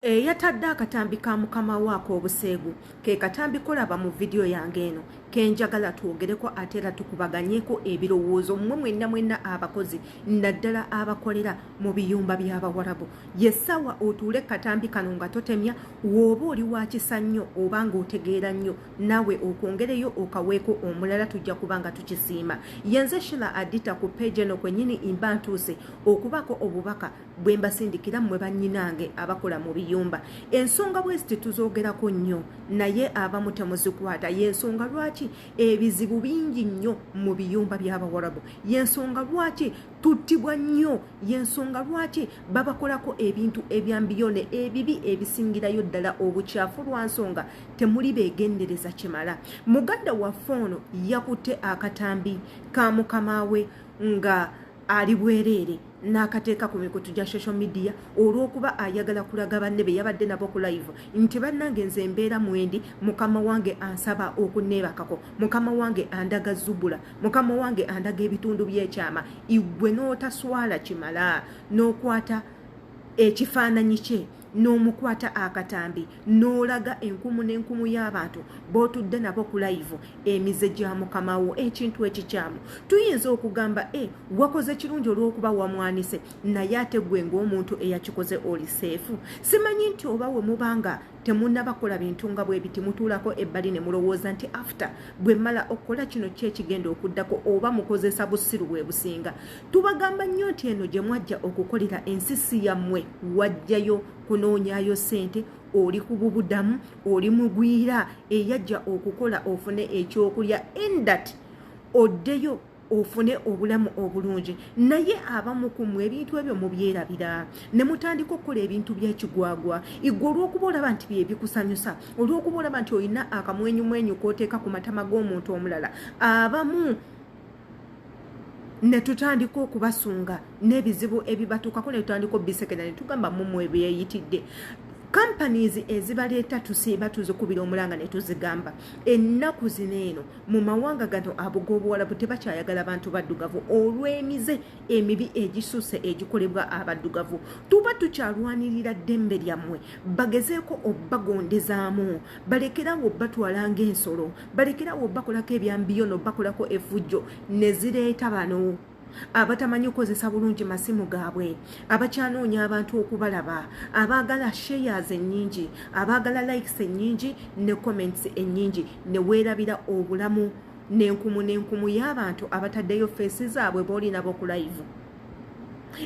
Eyatadde akatambi ka mukama we ak'obuseegu ke katambi kolaba mu vidiyo yange eno ke njagala twogereko ate era tukubaganyeko ebirowoozo mmwe mwenna mwenna abakozi naddala abakolera mu biyumba by'Abawarabu. Ye ssaawa otuule katambi kano nga totemya, w'oba oli wa kisa nnyo oba ng'otegeera nnyo naawe okwongereyo okaweeko omulala tujja kuba nga tukisiima. Yenze Sheila Adita ku peegi eno kwennyini mba ntuuse okubaako obubaka bwe mbasindikira mmwe bannyinange abakola mu biyumba. Ensonga bwe ziti tuzoogerako nnyo naye abamu temuzikwata. Y'ensonga lwaki ebizibu bingi nnyo mu biyumba by'Abawarabu, y'ensonga lwaki tuttibwa nnyo, y'ensonga lwaki babakolako ebintu ebyambiyone ebibi ebisingirayo ddala obukyafu, lwa nsonga temuli beegendereza kimala. Muganda waffe ono yakutte akatambi ka mukama we nga ali bwereere n'akateeka ku mikutu gya social media olw'okuba ayagala kulaga banne be yabadde nabo ku live nti bannange nze embeera mwendi, mukama wange ansaba okunneebakako, mukama wange andaga zubula, mukama wange andaga ebitundu by'ekyama. Igwe n'otaswala kimala n'okwata ekifaananyi kye n'omukwata akatambi n'olaga enkumu n'enkumu y'abantu b'otudde nabo ku live emize gya mukama wo, ekintu ekikyamu. Tuyinza okugamba e wakoze kirungi olw'okuba wamwanise, naye ate gwe ng'omuntu eyakikoze oli safe? Simanyi nti oba we muba nga temunnabakola bintu nga bwe biti mutuulako ebbali ne mulowooza nti after bwe mmala okukola kino ki ekigenda okuddako, oba mukozesa busiru bwe businga. Tubagamba nnyo nti eno gye mwajja okukolera ensi si yammwe, wajjayo kunoonyaayo ssente, oli ku bubudamu, oli mugwira eyajja okukola ofune ekyokulya endat oddeyo ofune obulamu obulungi. Naye abamu ku mmwe ebintu ebyo mubyerabira ne mutandika okukola ebintu by'ekigwagwa. Igwe olw'okuba olaba nti bye bikusanyusa, olw'okuba olaba nti olina akamwenyumwenyu k'oteeka ku matama g'omuntu omulala, abamu ne tutandika okubasunga n'ebizibu ebibatuukako ne tutandika obisekera ne tugamba mumwe byeyitidde. Companies ezibaleeta tusiiba tuzikubira omulanga ne tuzigamba ennaku zino eno mu mawanga gano ab'Obuwalabu tebakyayagala bantu baddugavu olw'emize emibi egisusse egikolebwa abaddugavu. Tuba tukyalwanirira ddembe lyammwe, bagezeeko obbagondezaamu, balekerawo obbatwala ng'ensolo, balekerawo obbakolako ebyambiyo n'obbakolako effujjo ne zireeta bano abatamanyi kukozesa bulungi masimu gaabwe, abakyanoonya abantu okubalaba, abaagala shares ennyingi, abaagala likes ennyingi ne comments ennyingi, ne weerabira obulamu n'enkumu n'enkumu y'abantu abataddeyo face zaabwe b'oli nabo ku live.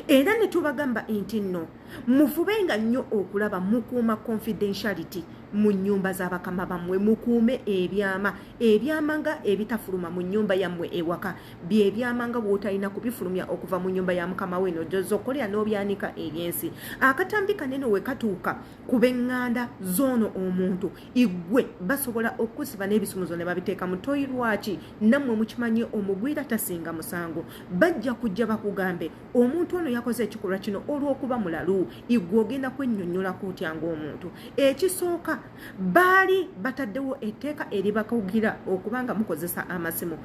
Era ne tubagamba nti nno mufubenga nnyo okulaba mukuuma confidentiality mu nnyumba z'abakama bammwe, mukuume ebyama, ebyama nga ebitafuluma mu nnyumba yammwe ewaka byebyama nga bw'otalina kubifulumya okuva mu nnyumba ya mukama we n'ojjoza okolera n'obyanika ebyensi. Akatambi kanene we katuuka ku b'eŋŋanda z'ono omuntu igwe basobola okukusiba n'ebisumuzo ne babiteeka mu toyi. Lwaki? Nammwe mukimanyi omugwira tasinga musango. Bajja kujja bakugambe omuntu ono yakoze ekikolwa kino olw'okuba mulalu. Igwe ogenda kwennyonnyolako otya ng'omuntu? Ekisooka, baali bataddewo etteeka eribakugira okuba nga mukozesa amasimu.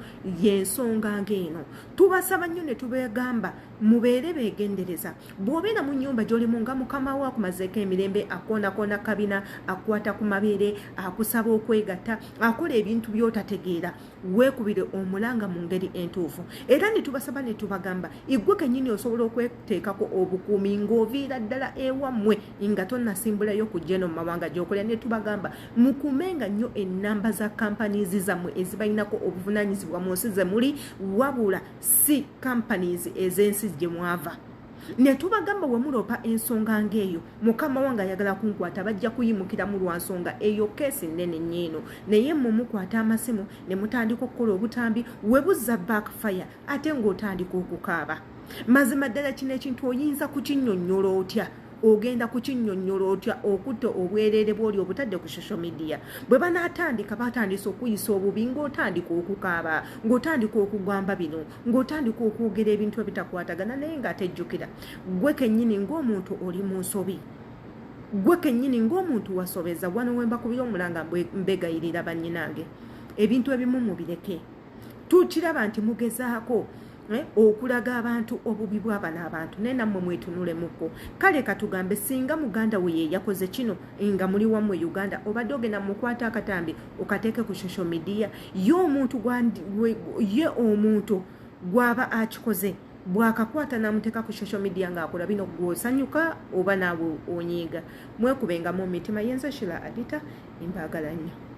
Y'ensonga ng'eno tubasaba nnyo ne tubegamba mubeere beegendereza. Bw'obeera mu nnyumba gy'olimu nga mukama wo akumazeeko emirembe, akoonakoona kabina, akwata ku mabeere, akusaba okwegatta, akola ebintu by'otategeera, weekubire omulanga mu ngeri entuufu. Era ne tubasaba ne tubagamba igwe kennyini osobola okweteekako obukuumi ng'oviira ddala ewammwe nga tonnasimbulayo kujja eno mu mawanga gy'okolera. Ne tubagamba mukuumenga nnyo ennamba za companies zammwe ezibalinako obuvunaanyizibwa mu nsi ze muli, wabula si companies ez'ensi gye mwava. Ne tubagamba we muloopa ensonga ng'eyo, mukama wange ayagala kunkwata, bajja kuyimukiramu lwa nsonga eyo, case nnene nnyo eno. Naye mmwe mukwata amasimu ne mutandika okukola obutambi, we buzza backfire ate ng'otandika okukaaba. Mazima ddala kino ekintu oyinza kukinnyonnyola otya? Ogenda kukinnyonnyola otya okutta obwereere bw'oli obutadde ku social media? Bwe banaatandika batandise okuyisa obubi ng'otandika okukaaba, ng'otandika okugamba bino, ng'otandika okwogera ebintu ebitakwatagana, naye ng'atejjukira gwe kennyini ng'omuntu oli mu nsobi, gwe kennyini ng'omuntu wasobeza. Wano we mbakubira omulanga mbegayirira bannyinange, ebintu ebimu mubireke. Tukiraba nti mugezaako Okulaga abantu obubi bw'abano abantu, naye nammwe mwetunulemuko. Kale katugambe singa muganda we ye yakoze kino nga muli wammwe Uganda, obadde ogenda mukwata akatambi okateeke ku social media? Ye omuntu ye omuntu gwaba akikoze bwakakwata namuteeka ku social media ng'akola bino, gwosanyuka oba naawe onyiiga? Mwekubengamu mitima. Yenze Shila Adita, mbaagala nnyo.